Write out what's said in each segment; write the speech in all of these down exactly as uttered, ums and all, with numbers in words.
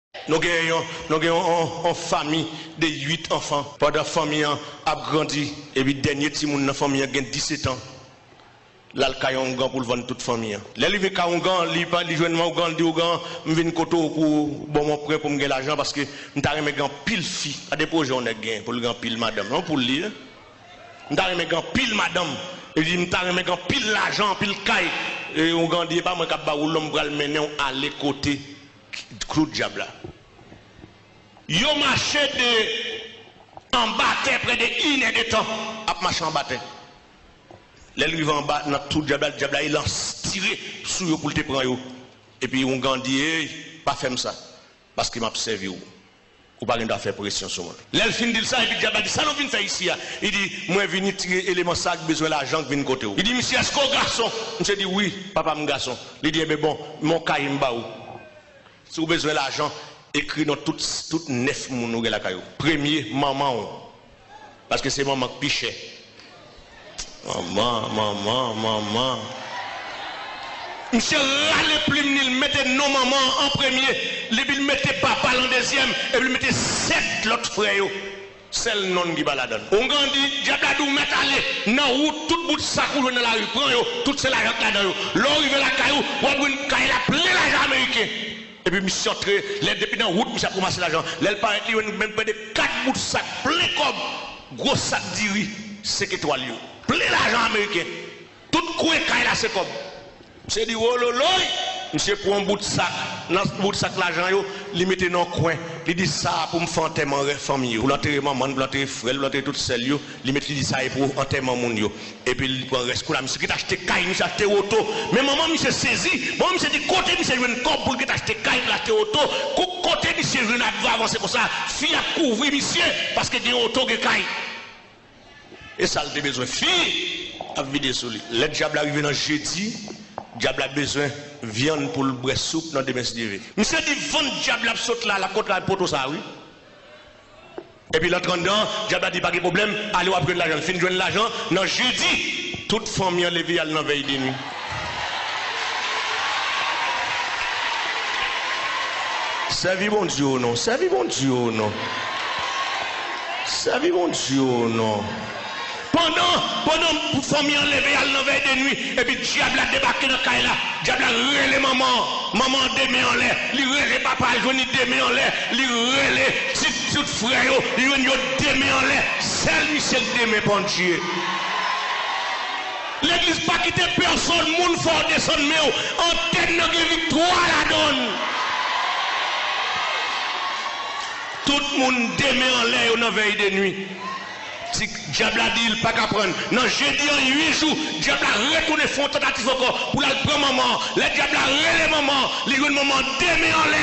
Nou gen yon, nou gen yon, yon, yon fanmi de uit anfan. Pandan fanmi an ap grandi, epi dènye timoun nan fanmi an gen disèt an, l al kay yon ougan pou l vann tout fanmi an. Lè l rive kay ougan, li pa, li jwenn ougan, li di ougan, "M vin kote w pou ban m yon prè pou m gen lajan, paske m ta renmen gen anpil fi." Gade pwojè yon nèg gen pou l gen anpil madanm. Yon poul li ye. "M ta renmen gen anpil madanm." Li di, "M ta renmen gen anpil lajan, anpil kay." E ougan di, "E pa mwen k ap ba ou l non, m pral mennen w ale kote klou dyab la." Yo mache de anba tè prè de inèdtan ap mache anba tè. Lè l rive anba, nan twou dyab la, dyab la, li lans tire sou yo pou l te pran yo. Epi ougan di, "Ey, pa fè m sa, paske m ap sèvi w. Ou pa gen dwa fè presyon sou mwen." Lè l fin di l sa, epi dyab la di, "Sa nou vin fè isi a?" Li di, "Mwen vin tire eleman sa k bezwen lajan k vin kote w." Li di, "Misye, èske w gason?" Misye di, "Wi, papa, m gason." Li di, "Enben bon, men yon kaye m ba ou. Si w bezwen lajan, ekri non tout, tout nèf moun ou gen lakay ou. Premye, manman w. Paske se manman k pi chè." Manman, manman, manman. Misye rale plim li, l mete non manman an an premye, epi l mete papa l an dezyèm, epi l mete sèt lòt frè yo. Sèl non ki pa ladan l. Ougan di, dyab la di w mèt ale, nan wout, tout bout sak ou jwenn nan lari, pran yo, tout se lajan k ladan yo. Lè w rive lakay ou, w ap jwenn kay la plen lajan ameriken. Epi misye antre, lè depi nan wout, misye ap ranmase lajan. Lè l parèt, li jwenn menm prè de kat bout sak plen kòb, gwo sak diri, senk etwal yo. Plen lajan ameriken. Tout kwen kay la se kòb. Misye di, "Wololoy!" Misye pran yon bout sak. Nan bout sak lajan yo, li mete nan yon kwen. Li di, "Sa a pou m fè antèman rè fanmi yo. Pou l antere manman l, pou l antere frè l, pou l antere tout sè l yo." Li mete, li di, "Sa e pou antèman moun yo." Epi li pran rès. Kounye a, misye gentan achte kay, misye achte oto. Men manman misye sezi. Manman misye di, kote misye jwenn kòb pou l gentan achte kay, pou l achte oto? Ko-, kote misye jwenn ap avanse konsa? Fi ap kouvri misye, paske gen oto, gen kay. E sa l te bezwen. Fi ap vide sou li. Lè dyab la rive nan jedi, dyab la bezwen vyann pou l bwè soup nan demen si Dye vle. Misye di, vann dyab la ap sot la, l ap kontre ak poto sa a, wi. Epi l antre anndan, dyab la di, "Pa gen pwoblèm, ale w ap jwenn lajan." L fin jwenn lajan, nan jedi, tout fanmi an leve al nan vèy de nwi. Sèvi Bondye w non, sèvi Bondye w non. Sèvi Bondye w non. Pandan, pandan fanmi an leve al nan vèy de nwi, epi dyab la debake nan kay la, dyab la rele manman an, manman an de men anlè, li rele papa a, l jwenn li de men anlè, li rele ti, tout frè yo, li jwenn yo de men anlè, sèl misye k de men pandye. Legliz pa kite pèsonn moun fè w desann men w, antèn nan gen viktwa ladan l. Tout moun de men anlè yo nan vèy de nwi. Ti dyab la di l pa ka prann. Nan jedi an, uit jou, dyab la retounen fè yon tantativ ankò pou l al pran manman an. Lè dyab la rele manman an, li jwenn manman an de men anlè.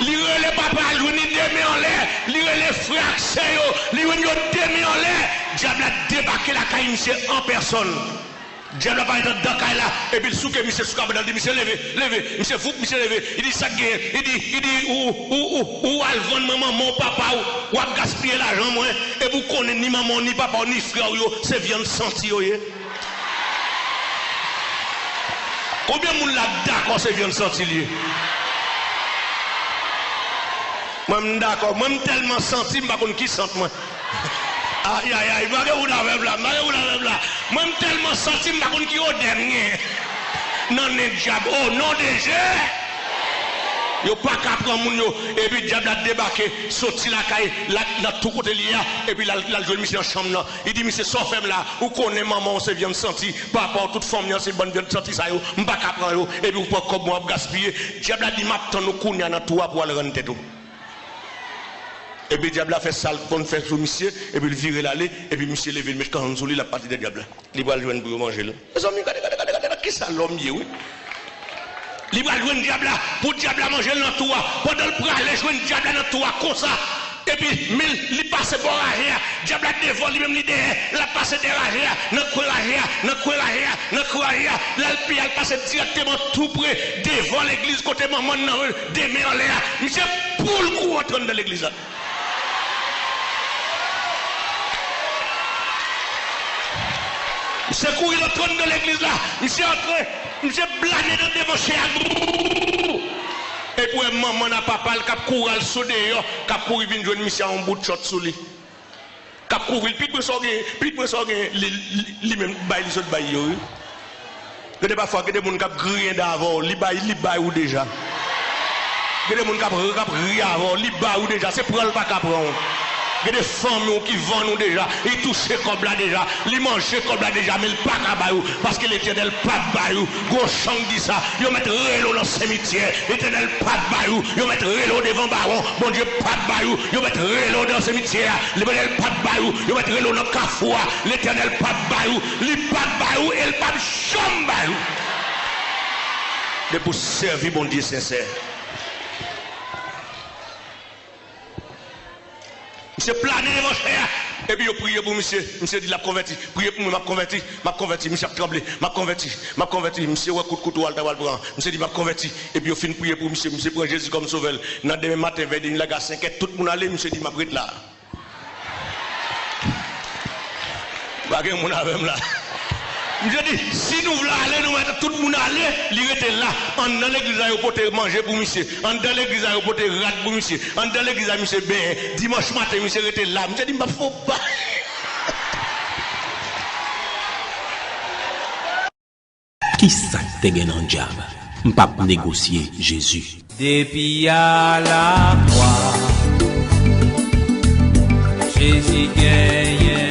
Li rele papa a, l jwenn li de men anlè. Li rele frè ak sè yo, li jwenn yo de men anlè. Dyab la debake lakay misye an pèsòn. Dyab la parèt anndan kay la, epi l souke misye sou kabann nan, l di, "Misye, leve, leve." Misye, voup, misye leve. Li di, "Sa k genyen?" Li di, li di, "Ou, ou, ou, ou al vann mwen manman w, papa w, w ap gaspiye lajan mwen, epi w konnen ni manman w, ni papa w, ni frè w yo, se vyann santi yo ye." Konbyen moun la k dakò se vyann santi l ye? Mwen, m dakò. Mwen, m tèlman santi, m pa konn ki sant mwen. Ayayay, m pa gen moun avè m la, m pa gen moun avè m la. Mwen, m tèlman santi, m pa konn ki odè m gen. Nan nen dyab, o non de Je! Yo pa ka pran moun yo. Epi dyab la debake, soti lakay, la, nan tou kote li ye a, epi l al, l al jwenn misye nan chanm nan. Li di, "Misye, sa w fè m la? Ou konnen manman w se vyann santi, papa w, tout fanmi an se bann vyann santi sa yo, m pa ka pran yo, epi w pran kòb mwen w ap gaspiye." Dyab la di, "M ap tann ou kounye a nan twou a pou w al rann tèt ou." Epi dyab la fè sa l konn fè sou misye, epi l vire l ale, epi misye leve, l met kanzon sou li, l ap pati dèyè dyab la. Li pral jwenn pou yo manje l. Mezanmi, gade, gade, gade, gade, gade kisa lòm ye, wi. Li pral jwenn dyab la, pou dyab la manje l nan twou a. Pandan l prale jwenn dyab la nan twou a konsa, epi men li pase bò raje a, dyab la devan, li menm li dèyè, l ap pase dèyè raje a, nan kwen raje a, nan kwen raje a, nan kwen raje a, l al pi, al pase dirèkteman tou pre devan legliz kote manman n nan de men anlè a. Misye poul kou antre anndan legliz la. Misye kouri antre anndan legliz la. Misye antre. Misye blane nan devan chè a. Epi w wè manman n a papa l k ap kouri al sou deyò, k ap kouri vin jwenn misye a yon bout chòt sou li. K ap kouvri l, pitit mwen sa w gen, pitit mwen sa w gen, li, li, li menm bay li sot bay yo, wi. Gen de pafwa, gen de moun k ap griyen dan avè w, li bay, li bay ou deja. Gen de moun k ap, k ap ri avè w, li bay ou deja, se pran l pa ka pran w. Gen de fanmi w ki vann ou deja, li touche kòb la deja, li manje kòb la deja, men l pa ka bay ou, paske Letènèl p ap bay ou. Gwo chan k di sa, yo mèt rele w nan simityè, Letènèl p ap bay ou, yo mèt rele w devan bawon, Bondye p ap bay ou, yo mèt rele w nan simityè a, Letènèl p ap bay ou, yo mèt rele w nan kafou a, Letènèl p ap bay ou, li p ap bay ou e l p ap janm bay ou. Depi w sèvi Bondye sensè. Misye plane devan chè a, epi yo priye pou misye. Misye di l ap konvèti. Priye pou mwen, m ap konvèti, m ap konvèti. Misye ap tranble, m ap konvèti, m ap konvèti. Misye wè kout kouto a l ta pral pran. Misye di, m ap konvèti. Epi yo fin priye pou misye. Misye pran Jezi kòm sovè l. Nan demen maten, vè demi lage a senkè, tout moun ale. Misye di, m ap ret la. Pa gen moun avè m la. Misye di, si nou vle ale, nou mèt tout moun ale, li rete la. Anndan legliz la, yo pote manje pou misye. Anndan legliz la, yo pote rad pou misye. Anndan legliz la, misye benyen. Dimanch maten, misye rete la. Misye di, m p ap fè w pa. Kisa k te gen nan djab? M p ap negosye Jezi. Depi a lakwa, Jezi genyen